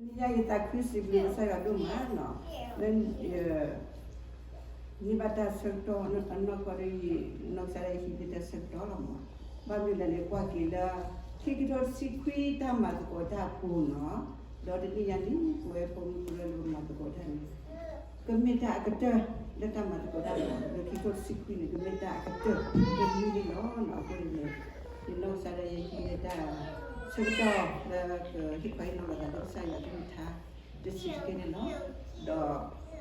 တနံၤညါယသးခုစံးဘျုးကစၢ်ယွၤဒိၣ်မးနီၤ, လၢ န့ၢ်ဘၣ်တၢ်ဆၢကတီၢ်အနီၢ်ကီၢ်ဒီး ယနီၢ်ကစၢ်ဒၣ်ယဟံးန့ၢ်တၢ်ဆၢကတီၢ်လီၤမး. ဘၣ်မနုၤလဲၣ်န့ၣ် ကွၢ်က့ၤလၢ ခံကထိတဆံခွံတၢ်မၤသကိးတၢ်အပူၤနီၤ, ဒီးတနံၤညါန့ၣ် ပဝဲဖိမုၣ်ဖိလၢပကမၤသကိးတၢ်န့ၣ် ကမ့ၢ်တၢ်အကတၢၢ်လၢတၢ်မၤသကိးတၢ်လီၤ. လၢခံကထိတဆံခွံန့ၣ် ကမ့ၢ်တၢ်အကတၢၢ်တမံၤန့ၣ်လီၤ. အဃိန့ၣ် ယနီၢ်ကစၢ်ဒၣ်ယဟံးန့ၢ်တၢ်ဆၢကတီၢ်လၢ ကဟ့ၣ်ခီဟ့ၣ်နီၤလိာ်သးလၢကစၢ်ယွၤကလုၢ်ကထါ တဆံးတက့ၢ်န့ၣ်လီၤ.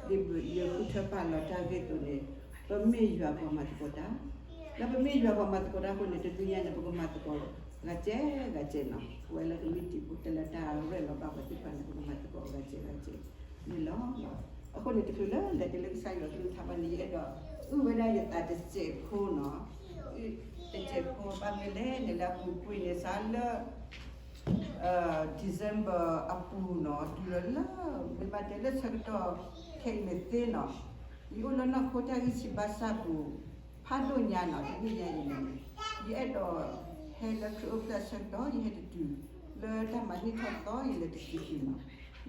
ဒီးဒ်ယဃုထၢပာ်လီၤတၢ်ဂ့ၢ်အသိးန့ၣ် ပမ့ၢ်ယွၤပှၤမၤသကိးတၢ်, လၢပမ့ၢ်ယွၤပှၤမၤသကိးတၢ်အဃိန့ၣ် တနံၤညါန့ၣ် ပကမၤသကိးဂၤစဲးဂၤစဲးနီၤ, ပဝဲလၢကမံးတံာ်ဖိတဲလၢတၢ်ရဲၣ်လီၤဘၣ်ပှၤသ့ၣ်တဖၣ်န့ၣ် ပကမၤသကိးဂၤစဲးဂၤစဲးန့ၣ်လီၤ. အဃိန့ၣ် တချုးလၢလဲၤတုၤလၢကစၢ်ယွၤကလုၢ်ကထါဘၣ်န့ၣ် ယအဲၣ်ဒိးအုၣ်ဝဲဒၣ်ယသးတစဲးဖိနီၤ, တစဲးဖိဘၣ်မနုၤလဲၣ်န့ၣ် လၢအပူၤကွံာ်န့ၣ် စးလၢ December အပူၤနီၤ တုၤလီၤလၢ မ့ၢ်ဘၣ်တဲလၢဆၢကတီၢ်ခဲအံၤန့ၣ်သ့နီၤ, ယအိၣ်လၢနီၢ်ခိတၢ်ဂံၢ်ဆံးဘါစၢ်ပူၤ ဖးဒိၣ်ညါနီၤ, တနံၤညါအံၤန့ၣ် ယအဲၣ်ဒိးဟဲလၢခရံာ်အိၣ်ဖျဲၣ်အဆၢကတီၢ် ယဟဲတတုၤ လၢတၢ်မၤနံၣ်ထီၣ်သီ ယလဲၤတတုၤတုၤနီၤ,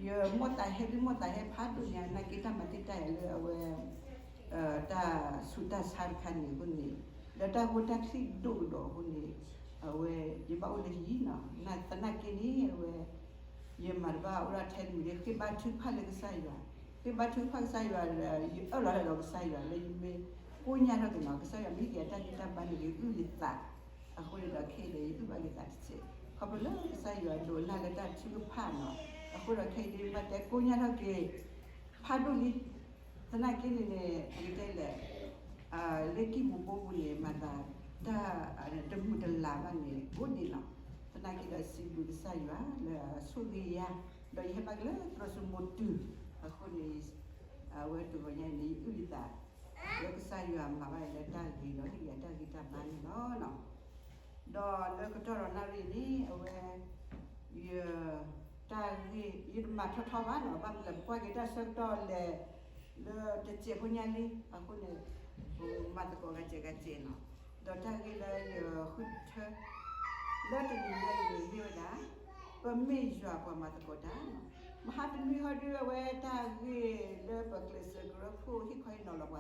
ယမိၢ်သးဟဲဒ်မိၢ်သးဟဲဖးဒိၣ်ညါ နာ်က့တၢ်မၤတ့ၢ်တၢ်ယၤလၢအဝဲ တၢ်ဆူးတၢ်ဆါတခါန့ၣ်အဃိန့ၣ်, ဒီးတၢ်ဂိၢ်တၢ်ချံးဒိၣ်ကဒီးအဃိန့ၣ်, အဝဲ ယဘၣ်အိၣ်လၢဟံၣ်နီၤ, သနာ်က့န့ၣ် အဝဲ ယမၤတဘၣ်အိၣ်ဒၣ်ထဲတမံၤဒီး ဃ့ဘါထုကဖၣ်လၢကစၢ်ယွၤ, ဃ့ဘါထုကဖၣ်ကစၢ်ယွၤဒီး ယအၢၣ်လီၤဒီးကစၢ်ယွၤလၢယမ့ၢ်ကိညၢ်ထီၣ်က့ၤနီၤ, ကစၢ်ယွၤမ့ၢ်ဟ့ၣ်က့ၤယၤတၢ်ဂံၢ်တၢ်ဘါန့ၣ် ယအုၣ်ယသး အဃိန့ၣ်ဒီးခဲအံၤဒီး ယအုၣ်ဘၣ်ယသးတစဲး ခီဖျိလၢကစၢ်ယွၤဒိးလၢ်လၢတၢ်ထုကဖၣ်နီၤ, အဃိဒီးခဲအံၤဒ်ဘၣ်တဲကိညၢ်ထီၣ်က့ၤ ဖးဒိၣ်လံ, သနာ်က့န့ၣ်န့ၣ် အကတဲလဲၣ် လၢကံၢ်ပူၤဘိပူၤန့ၣ် မၤသးတၢ်တမုာ်တလၤဘၣ်န့ၣ် အိၣ်ဒံးနီၤ, သနာ်က့ဒီးစံးဘျုးကစၢ်ယွၤလၢအဆိၣ်ဂ့ၤယၤ, ဒီးယဟဲဘၣ်က့ၤလၢသရိာ်စမိၤတုၤ, အဃိန့ၣ် အဝဲတဂီၤညါအံၤန့ၣ် ယအုၣ်ယသး လၢကစၢ်ယွၤမၤဘၣ်ယၤလၢတၢ်ဂ့ၤဒီး ဟ့ၣ်ယၤတၢ်ဂံၢ်တၢ်ဘါန့ၣ်လီၤ. ဒီးလၢကတီၢ်ဒီးနၣ်ရံၣ်န့ၣ် အဝဲ ယ တၢ်ဂ့ၢ် ယတမၤထီထီဘၣ်နီၤ, ဘၣ်မနုၤလဲၣ် ပကွၢ်က့ၤတၢ်ဆၢကတီၢ်လဲၤ လၢတစဲးဖိညါလံ, အဃိန့ၣ် ပမၤသကိးဂၤစဲးဂၤစဲးနီၤ, ဒီးတၢ်ဂ့ၢ်လၢယဃုထၢ လၢတနံၤညါအံၤန့ၣ်မ့ၢ်ဝဲဒၣ် ပမ့ၢ်ယွၤပှၤမၤသကိးတၢ်နီၤ, မဟါတနွံဟီဒုအဝဲတၢ်ဂ့ၢ်လၢပကျဲးစၢးကရၢခိၣ်ဟ့ၣ်ခီ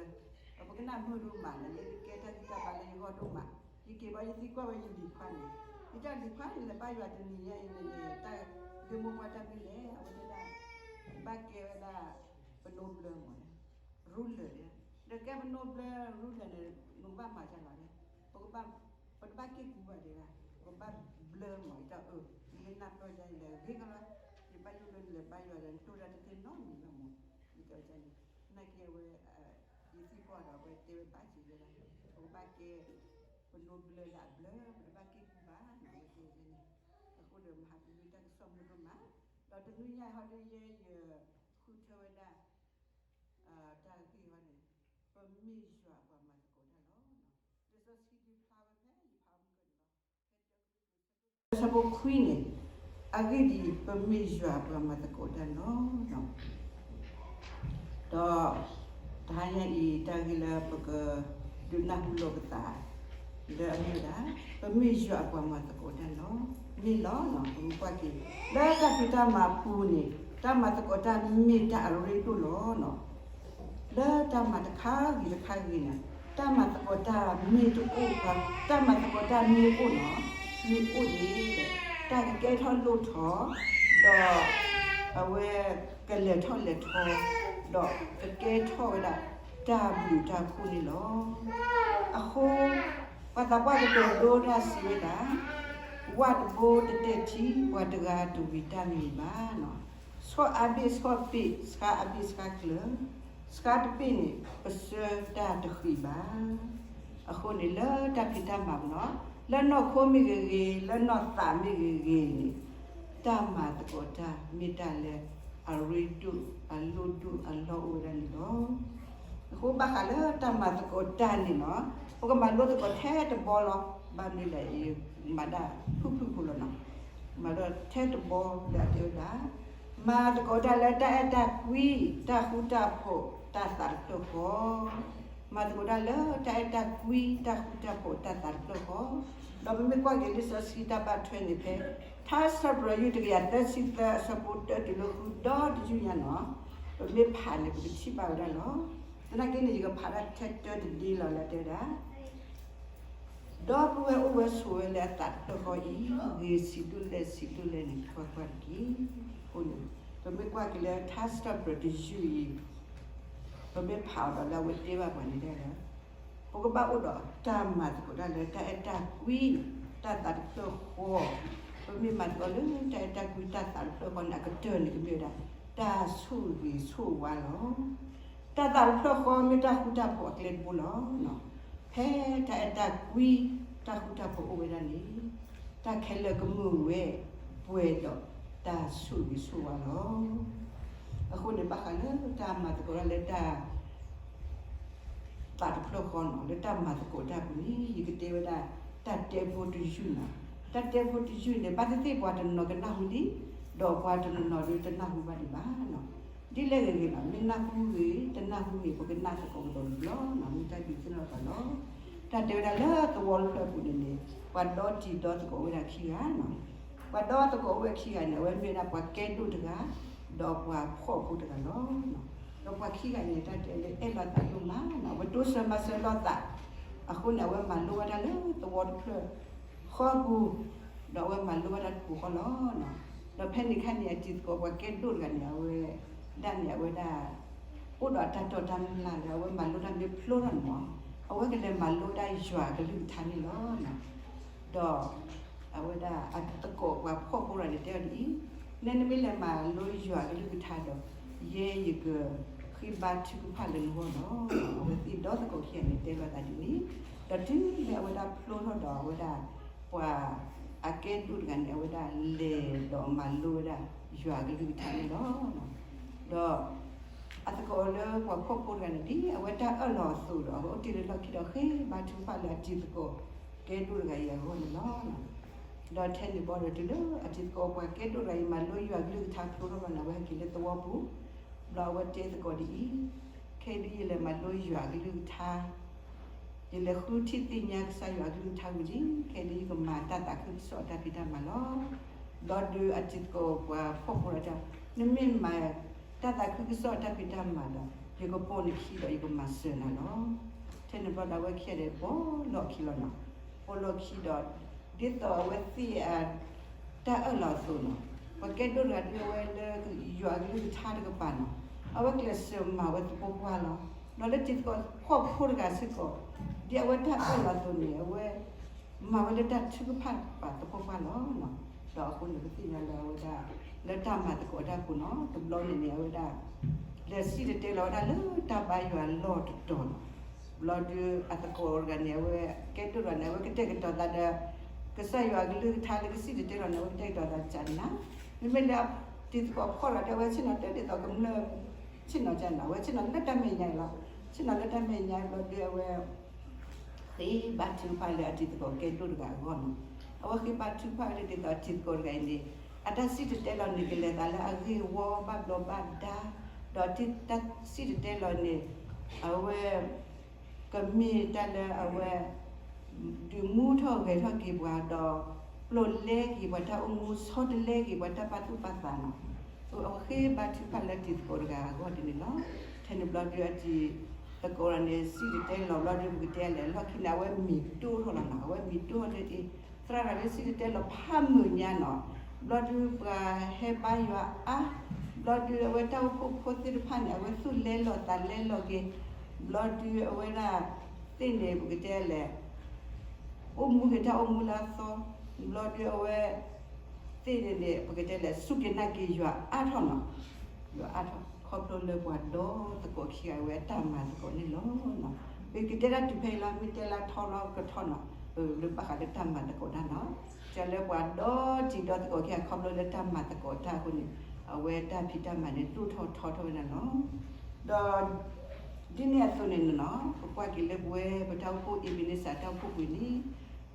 ဟ့ၣ်နီၤလီၤပှၤအသိးန့ၣ် သးစၢ်ဒီးပနိဘျၢ, ပကနၣ်မုာ်ဒိၣ်မးနီၤ, ယကဲတၢ်ဂံၢ်တၢ်ဘါလၢယဂီၢ်ဒိၣ်မး, ယက့ၤဘၣ်ယသံကွၢ်ဝဲယလံၤခွါန့ၣ်, ယတၢ်လံၤခွါန့ၣ် လဲၤဘါယွၤတနံၤညါအံၤန့ၣ်န့ၣ် တၢ်ဂ့ၢ်မိၢ်ပှၢ်တၢ်မ့ၢ်လဲၣ်, အဝဲတဲဒၣ် ဘၣ်ကဲဝဲဒၣ် ပနိဘျၢမး, ရူလၢာ်ဒၣ်, ဒီးကဲပနိဘျၢရူလၢာ်န့ၣ် နကဘၣ်မၤဒ်လဲၣ်, ပကဘၣ် ပတဘၣ်က့ၢ်ကူဘၣ်ဒၣ်, ပကဘၣ်ဘျၢမး, ယတဲအၢ, ယမ့ၢ်နၢ်ပၢၢ်ဒ်အံၤလဲၣ် ဂ့ၤကလီၤ, ယဘၣ်ယိၣ်လၢနလဲၤဘါယွၤဒီး နတိၢ်ဒၣ်တသ့နီတမံၤဘၣ်မး, ယတဲအီၤန့ၣ်, သနာ်က့အဝဲ ယသံကွၢ်ဒီးအဝဲတဲဝဲဘၣ်စံးဝဲဒၣ်, ပကဘၣ်ကဲ ပနိဘျၢလၢအဘျၢ, ပတဘၣ်က့ၢ်ကူဘၣ်နီၤ, အဝဲတဲဝဲန့ၣ်, အဃိဒီးမဟါတနွံတၢ်ကစီၣ်မုာ်ဒိၣ်မး, ဒီးတနွံညါဟီဒုယဲ ယဃုထၢဝဲဒၣ် တၢ်ဂ့ၢ်ဟီန့ၣ်, ပမ့ၢ်ယွၤပှၤမၤသကိးတၢ်လီၤ. လံာ်စီဆှံဒုးဖျါဝဲဖဲယဖးမုၢ်ကၢန့ၣ်လီၤ. ဆၢဖိခွံန့ၣ်, အဂ့ၢ်ဒ်အံၤ, ပမ့ၢ်ယွၤပှၤမၤသကိးတၢ်လီၤ. ဒီးတဟါညါအံၤ တၢ်ဂ့ၢ်လၢပကဒုးနၢ်ဟူလိာ်ပသး လၢအမ့ၢ်ဝဲဒၣ် ပမ့ၢ်ယွၤအပှၤမၤသကိးတၢ်လီၤ. မ့ၢ်လီၤနီၤ, ပမ့ၢ်ကွၢ်က့ၤ လၢတၢ်ဖံးတၢ်မၤပူၤန့ၣ် တၢ်မၤသကိးတၢ်မ့ၢ်တၢ်အရ့ဒိၣ်လီၤနီၤ. လၢတၢ်မၤတခါဂ့ၤတခါဂ့ၤန့ၣ် တၢ်မၤသကိးတၢ်မ့ၢ်တအိၣ်ဘၣ်, တၢ်မၤသကိးတၢ်မ့ၢ်အိၣ်နီၤ, မ့ၢ်အိၣ်န့ၣ် တၢ်ကကဲထီၣ်လိၣ်ထီၣ်, ဒီးအဝဲကလဲၤထီၣ်လဲၤထီ, ဒီးကကဲထီၣ်ဝဲဒၣ်တၢ်ဘျုးတၢ်ဖှိၣ်န့ၣ်လီၤ. အဃိ ပှၤသးပှၢ်ကတိၤဒိတၢ်စံးဝဲဒၣ်, ဝၣ်တဘိတတဲာ်ထံ ပှၤတဂၤတဝံၤတၢ်မံၤဘၣ်နီၤ, ဆီၣ်အါဘ့ၣ်ဆီၣ်ပ့ၣ် ဆှါအါဘ့ၣ်ဆှါကျၢၤ, ဆှါတပ့ၣ်န့ၣ် ပဆၢတၢ်တဃံးဘၣ်. အဃိန့ၣ် လၢတၢ်ဖံးတၢ်မၤပူၤနီၤ, လၢနီၢ်ခိမ့ၢ်ဂ့ၤဂ့ၤ လၢနီၢ်သးမ့ၢ်ဂ့ၤဂ့ၤန့ၣ် တၢ်မၤသကိးတၢ်မ့ၢ်တၢ်လၢအရ့ဒိၣ်အလိၣ်ဒိၣ်အလီၢ်အိၣ်ဝဲဒၣ်န့ၣ်လီၤ. အဃိဘၣ်ဃးလၢတၢ်မၤသကိးတၢ်န့ၣ်နီၤ, ပကမၤလိသကိးထဲတဘီလီၤ. ဘၣ်မနုၤလဲၣ် မၤဒၣ်ဖုၣ်ဖုၣ်ဖိလီၤနီၤ, မၤဒၣ်ထဲတဘီလၢအတဲဝဲဒၣ်, မၤသကိးတၢ်လၢတၢ်အဲၣ်တၢ်ကွံ, တၢ်ဃူတၢ်ဖိး, တၢ်သးတဖျၢၣ်ဃီ, မၤသကိးတၢ်လၢတၢ်အဲၣ်တၢ်ကွံ, တၢ်ဃူတၢ်ဖိး, တၢ်သးတဖျၢၣ်ဃီ, ဒီးပမ့ၢ်ကွၢ်က့ၤလံာ်စီဆှံတၢ်ဘၣ်ထွဲန့ၣ်ဖဲ ထါစံးထီၣ်ပတြၢၤ ယုၢ်တကယၤသၢဆံသၢ အဆၢဖိတၢတုၤလၢဃု ဒီတယုၢ်ညါနီၤ, ပမ့ၢ်ဖးန့ၣ် ပကထံၣ်ဘၣ်ဝဲဒၣ်လီၤ. သနာ်က့န့ၣ် ယကဖးဒၣ်ထဲတၢတဒ့လီၤ လၢတဲဝဲဒၣ် ဒီပုၢ်ဝဲၢ်အိၣ်ဝဲဆိးဝဲလၢအသးတဖျၢၣ်ဃီအံၤ, ဂ့ၤဆံးဒိၣ်လဲၣ်ဆံးဒိၣ်လဲၣ်န့ၣ် ကွၢ်ကွၢ်တက့ၢ်. အဃိန့ၣ် ပမ့ၢ်ကွၢ်က့ၤလၢထါစံးထီၣ်ပတြၢၤတယုၢ်အံၤ, ပမ့ၢ်ဖးအီၤဒီးလၢအဝဲတဲဘၣ်ပှၤန့ၣ်ဒၣ်လၢ ပကဘၣ်အိၣ်ဒီးတၢ်မၤသကိးတၢ်လၢတၢ်အဲၣ်တၢ်ကွံ တၢ်သးတဖျၢၣ်ဃီ, ပမ့ၢ်မၤသကိးလၢတၢ်အဲၣ်တၢ်ကွံတၢ်သးတဖျၢၣ်ဃီန့ၣ် အကတၢၢ်န့ၣ်ကမ့ၢ်ဝဲဒၣ် တၢ်ဆိၣ်ဂ့ၤဆိၣ်ဝါလီၤ. တၢ်သးတဖျၢၣ်ဃီမ့ၢ်တၢ်ဃူတၢ်ဖိးအကျဲတဘိလီၤ. ဖဲတၢ်အဲၣ်တၢ်ကွံ တၢ်ဃူတၢ်ဖိးအိၣ်ဝဲဒၣ်န့ၣ် တၢ်ခဲလၢာ်ကမုာ်ဝဲ ပှဲၤဒီးတၢ်ဆိၣ်ဂ့ၤဆိၣ်ဝါလီၤ. အဃိန့ၣ် ဘၣ်ဃးလၢတၢ်မၤသကိးတၢ်လၢတၢ် သးတဖျၢၣ်ဃီနီၤ လၢတၢ်မၤသကိးတၢ်အပူၤန့ၣ် ယကတဲဝဲဒၣ် တၢ်တဲဖိတယုၢ်နီၤ. တၢ်တဲဖိတယုၢ်န့ၣ် ဘၣ်သ့ၣ်သ့ၣ်ပှၤတနီၤနီၤကနၢ်ဟူလံ, ဒီးပှၤတနီၤနီၤဒုးတနၢ်ဟူဘၣ်ဒံးဘၣ်နီၤ. ဒ်လဲၣ်ဂ့ၤဂ့ၤဘၣ် မ့ၢ်နၢ်ဟူဂ့ၤ တနၢ်ဟူဂ့ၤ ပကနၢ်သကိးကဒီးတဘျီနီၤ မ့ၢ်တၢ်ဒုးသ့ၣ်နီၣ်ထီၣ်လီၤ. တၢ်တဲဝဲဒၣ်လၢသဝီတဖျၢၣ်အပူၤန့ၣ်န့ၣ် ပှၤဒီတံၤဒီသကိးဝဲဒၣ်ခံဂၤနီၤ. ပှၤဒီသကိးဝဲခံဂၤန့ၣ် အဝဲမ့ၢ်ဝဲဒၣ်ပှၤကဲဒိၣ်တဂၤ, ဒီးပှၤဖှီၣ်ဖိတဂၤလီၤ. ဒီးပှၤခံဂၤန့ၣ် တၢ်တဲလၢအဲၣ်လိာ်သးဒိၣ်မးနီၤ အဝဲတိစၢၤမၤစၢၤလိာ်သး, အဃိန့ၣ် အဝဲမၤလိဘၣ်တၢ်လၢသဝီတဖျၢၣ်ဃီပူၤ, ဒီးအဝဲမၤလိဘၣ်တၢ်တပူၤဃီလီၤ. ဒီးဖဲန့ၣ်ခါန့ၣ် အတံၤသကိးပှၤကဲဒိၣ်တဂၤန့ၣ် အဝဲဒၣ်န့ၣ် အဝဲဒၣ် အိၣ်ဒီးအတၢ်တီတၢ်မံၤလၢ်လၢအဝဲမၤလိတၢ်မ့ၢ်ဖျိထီၣ်န့ၣ်မး, အဝဲကလဲၤမၤလိဒၣ်ယွၤအကလုၢ်ကထါန့ၣ်လီၤ. ဒီး အဝဲဒၣ်အသကိးပှၤဖှီၣ်ဖိတဂၤန့ၣ် တဲအီၤဒ်အံၤ, နဲနမ့ၢ်လဲၤမၤလိယွၤအကလုၢ်ကထါဒီး ယဲယကဃ့ဘါထုကဖၣ်လၢနဂီၢ်လီၤ. အဝဲသ့ၣ်ဒီသကိးခံဂၤန့ၣ် တဲလိာ်သးဒ်န့ၣ်, ဒီးတုၤမ့ၢ်အဝဲဒၣ်ဖျိထီၣ်ဒီးအဝဲဒၣ် ပှၤအကဲဒိၣ်တဂၤန့ၣ် အဝဲဒၣ်လဲၤဒီးမၤလိဝဲဒၣ်ယွၤအကလုၢ်ကထါန့ၣ်လီၤ. ဒီး အသကိးလၢပှၤဖှီၣ်ဖိတဂၤန့ၣ် ဒ်အဝဲတၢ်အၢၣ်လီၤအသိးဒီး အဝဲအိၣ်တ့ၢ်လၢလီၢ်ခံဒီးဃ့ဘါထုကဖၣ်လၢအတံၤသကိးကဲဒိၣ်တဂၤအံၤအဂီၢ်န့ၣ်လီၤ. ဒီးထဲန့ၣ်ဘီဒီးတုၤလၢအတံၤသကိးပှၤကဲဒိၣ်တဂၤအံၤ မၤလိယွၤအကလုၢ်ကထါဖျိထီၣ်ဘၣ်န့ၣ် အဝဲဟဲက့ၤလၢသဝီပူၤ, ဘျီအဝဲတဲသကိးဒ်အံၤ, ခဲအံၤဒ်ယလဲၤမၤလိယွၤအကလုၢ်ကထါ ယလဲၤဃုထံၣ်သ့ၣ်ညါကစၢ်ယွၤအကလုၢ်ကထါဝံၤလံ, ခဲအံၤဒ်ယကမၤတၢ်သးခုကစီၣ်အတၢ်ဖံးတၢ်မၤလီၤ. ဘျီဒုးအတံၤသကိးပှၤဖှီၣ်ဖိဒီးတဲ, နမ့ၢ်မၤတၢ်သးခုကစီၣ်အတၢ်ဖံးတၢ်မၤဒီး ယကပိာ်နခံဒီးယကမၤစၢၤနၤလီၤ. ထဲန့ၣ်ဘျီဒီးအဝဲခံဂၤဒီးပိာ်လီၢ်ခံလီၤနီၤ, ပိာ်လီၢ်ခံဒီး ဒ်သိးအဝဲသ့ၣ်အ တၢ်အၢၣ်လီၤအသိးနီၤ, ပှၤကဲဒိၣ်တဂၤဒုးအဝဲလၢယွၤအကလုၢ်ကထါတကပၤနီၤ, အဝဲကျဲးစၢးမၤဝဲသပှၢ်ပှၢ်လီၤ. ဒီးလၢတံၤသကိးဖှီၣ်ဖိတဂၤစ့ၢ်ကီး, ဒ်အဝဲတၢ်အၢၣ်လီၤအသိးန့ၣ် အဝဲမၤဝဲလၢတၢ်ထုကဖၣ်ပာ်သပှၢ်ပှၢ်လီၤ. ဒီးအဃိန့ၣ် ပသ့ၣ်ညါလၢအဝဲဒၣ် လၢတၢ်မၤသကိးတၢ်အပူၤနီၤ, တဘျီန့ၣ်န့ၣ် အဝဲဒၣ် လဲၤစံၣ်တဲၤတဲလီၤဝဲဒၣ်လၢတၢ်ဘါယွၤလီၢ်တတီၤနီၤ. ဘျီဒုးအသကိးတဂၤန့ၣ် အဝဲကဲဒိၣ်တဂၤန့ၣ် အဝဲကတဲာ်ကတီၤသးဒီး ကစၢ်ယွၤအကလုၢ်ကထါလၢကစံၣ်တဲၤတဲလီၤန့ၣ် အဝဲကတဲာ်ကတီၤသးကနၤ, မ့မ့ၢ်လၢတံၤသကိးဖှီၣ်တဂၤဒီး အဝဲဆ့ၣ်နီၤတဲဒ်သိးကမျၢၢ်ဆ့ၣ်နီၤကနၤ, အဝဲဆ့ၣ်နီၤလၢတၢ်မဲာ်ညါအံၤလီၤ. ဆ့ၣ်နီၤလၢတၢ်မဲာ်ညါဘျီဒုးအဝဲ ဃ့ဘါထုကဖၣ်လၢအတံၤသကိးကဲဒိၣ်တဂၤအဂီၢ်နီၤ. အဝဲဃ့ဘါထုကဖၣ်လၢဒ်သိးအတံၤသကိးတဂၤအံၤန့ၣ် အတၢ်စံၣ်တဲၤတဲလီၤန့ၣ် ကလဲၤသးလၢအဂ့ၢ်ဝီဘၣ်ဘျီးဘၣ်ဒါ, ဒီးတၢ်စံၣ်တဲၤတဲလီၤန့ၣ် အဝဲ ကမ့ၢ်တၢ်လၢအဝဲ ဒုးမူထီၣ်ဂဲၤထီၣ်က့ၤပှၤဒီး ပျိာ်လဲက့ၤပှၤတၢ်အိၣ်မူ ဆီတလဲက့ၤပှၤတၢ်ပာ်သူၣ်ပာ်သးနီၤ. အဝဲဃ့ဘါထုကဖၣ်လၢတံၤသကိးတဂၤအဂီၢ်ဒ်န့ၣ်လီၤ. ထဲန့ၣ်ဘျီဒုးအတံၤသကိးန့ၣ် စံၣ်တဲၤတဲလီၤဘျီဒုး ပကတဲလဲၣ် လီၢ်ခံန့ၣ် အဝဲမံၤဒိၣ်ထီၣ်လီၤနီၤ. အဝဲမံၤဒိၣ်ထီၣ်လၢအံၤ သရၣ်တဂၤဒုးစံၣ်တဲၤတဲလီၤဖးမုာ်ညါနီၤ. ဘျီဒုးပှၤဟဲဘါယွၤအါ, ဘျီဒုးအဝဲတၢ်အိၣ်ဖှိၣ်ဖိသ့ၣ်တဖၣ်န့ၣ် အဝဲသူၣ်လဲလီၤသးလဲလီၤက့ၤ, ဘျီဒုးအဝဲဒၣ်သ့ၣ်န့ၣ် ပကတဲလဲၣ် အိၣ်မူက့ၤတၢ်အိၣ်မူလၢအသီ, ဘျီဒုးအဝဲသ့ၣ်န့ၣ်န့ၣ် ပကတဲလဲၣ်စူၢ်က့ၤနာ်က့ၤယွၤအါထီၣ်နီၤ. ယွၤအါထီၣ် ခီဖျိလၢပှၤဒီသကိးခံဂၤဝဲအတၢ်မၤသကိးန့ၣ်လီၤ. ပကတဲဒၣ်တုၤဖဲအံၤလီၤ မ့ၢ်တဲလၢထီလီၤကထီနီၤ, လၢဘၣ်ဃးလၢတၢ်မၤသကိးတၢ်နီၤ, တဲလၢပှၤဒီတံၤဒီသကိးခံဂၤခီဖျိလၢတၢ်မၤသကိးတၢ်အဃိန့ၣ် အဝဲတၢ်ဖံးတၢ်မၤန့ၣ် ဒိၣ်ထီၣ်ထီထီၣ်ဝဲဒၣ်လီၤ. ဒီး ဒ်န့ၣ်အသိးန့ၣ်နီၤ ပကွၢ်က့ၤလၢပဝဲပတၢ်အိၣ်ဖှိၣ် Ebenezer တၢ်အိၣ်ဖှိၣ်ပူၤန့ၣ်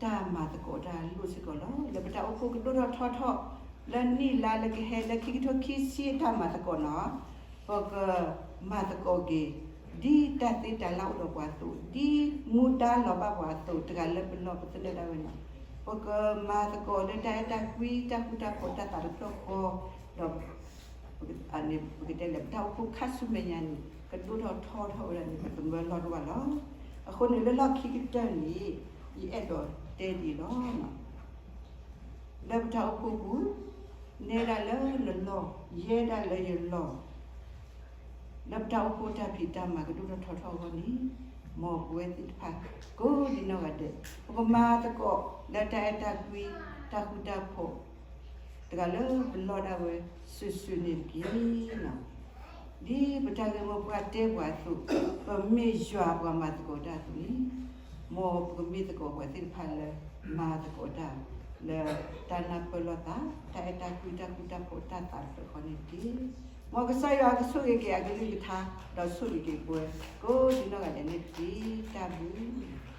တၢ်မၤသကိးတၢ်လိၣ်စ့ၢ်ကီးလီၤ. လၢပတၢ်အိၣ်ဖှိၣ်ကဒိၣ်ထီၣ်ထီထီၣ် လၢနံၣ်လါလၢကဟဲလၢခံကထိခံဆံအတၢ်မၤသကိးနီၤ, ပကမၤသကိးက့ၤ ဒ်တၢ်သ့တၢ်လၢ်အိၣ်ဒီးပှၤအသိး, ဒ်မူဒါလီၤဘၣ်ပှၤအသိး တဂၤလၢပလီၢ်ပသနၢၣ်ဒၣ်ဝဲနီၤ. ပကမၤသကိးလၢတၢ်အဲၣ်တၢ်ကွံ တၢ်ဃူတၢ်ဖိး တၢ်သးတဖျၢၣ်ဃီ, ဒီး ပကတဲလဲၣ် ပတၢ်အိၣ်ဖှိၣ်ခါဆူမဲာ်ညါန့ၣ် ကဒိၣ်ထီၣ်ထီထီၣ်ဝဲဒၣ်န့ၣ် ပသမၢလီၢ်တအိၣ်ဘၣ်လီၤ. အဃိန့ၣ်လၢလီၢ်ခံကတၢၢ်န့ၣ် ယအဲၣ်ဒိးတဲဒ်အံၤလီၤ. လၢပတၢ်အိၣ်ဖှိၣ်ပူၤ, နဲဒၣ်လၢနလီၢ်, ယဲဒၣ်လၢယလီၢ် လၢပတၢ်အိၣ်ဖှိၣ်တၢ်ဖံးတၢ်မၤကဒိၣ်ထီၣ်ထီထီၣ်အဂီၢ်န့ၣ်, မ်ပဝဲသ့ၣ်တဖၣ် ကိးဒံနီၢ်ဂၤဒဲး ပကမၤသကိးလၢတၢ်အဲၣ်တၢ်ကွံ တၢ်ဃူတၢ်ဖိး တဂၤလၢပလီၢ်ဒၣ်ဝဲစုာ်စုာ်န့ၣ်တက့ၢ်. ဒ်ပတၢ်ဂ့ၢ်မိၢ်ပှၢ်တဲပှၤအသိး, ပမ့ၢ်ယွၤပှၤမၤသကိးတၢ်အသိးန့ၣ်, မ်ပကမ့ၢ်သကိးပှၤသ့ၣ်တဖၣ်လၢ မၤသကိးတၢ် လၢတၢ်နၢ်ပၢၢ်လိာ်သး, တၢ်အဲၣ်တၢ်ကွံ တၢ်ဃူတၢ်ဖိး တၢ်သးတဖျၢၣ်ဃီန့ၣ်တက့ၢ်. မ်ကစၢ်ယွၤကဆိၣ်ဂ့ၤက့ၤအကလုၢ်ကထါ, ဒီးဆိၣ်ဂ့ၤက့ၤပဝဲ ကိးဒံနီၢ်ဂၤဒဲးန့ၣ်တက့ၢ်. တၢ်ဘျုး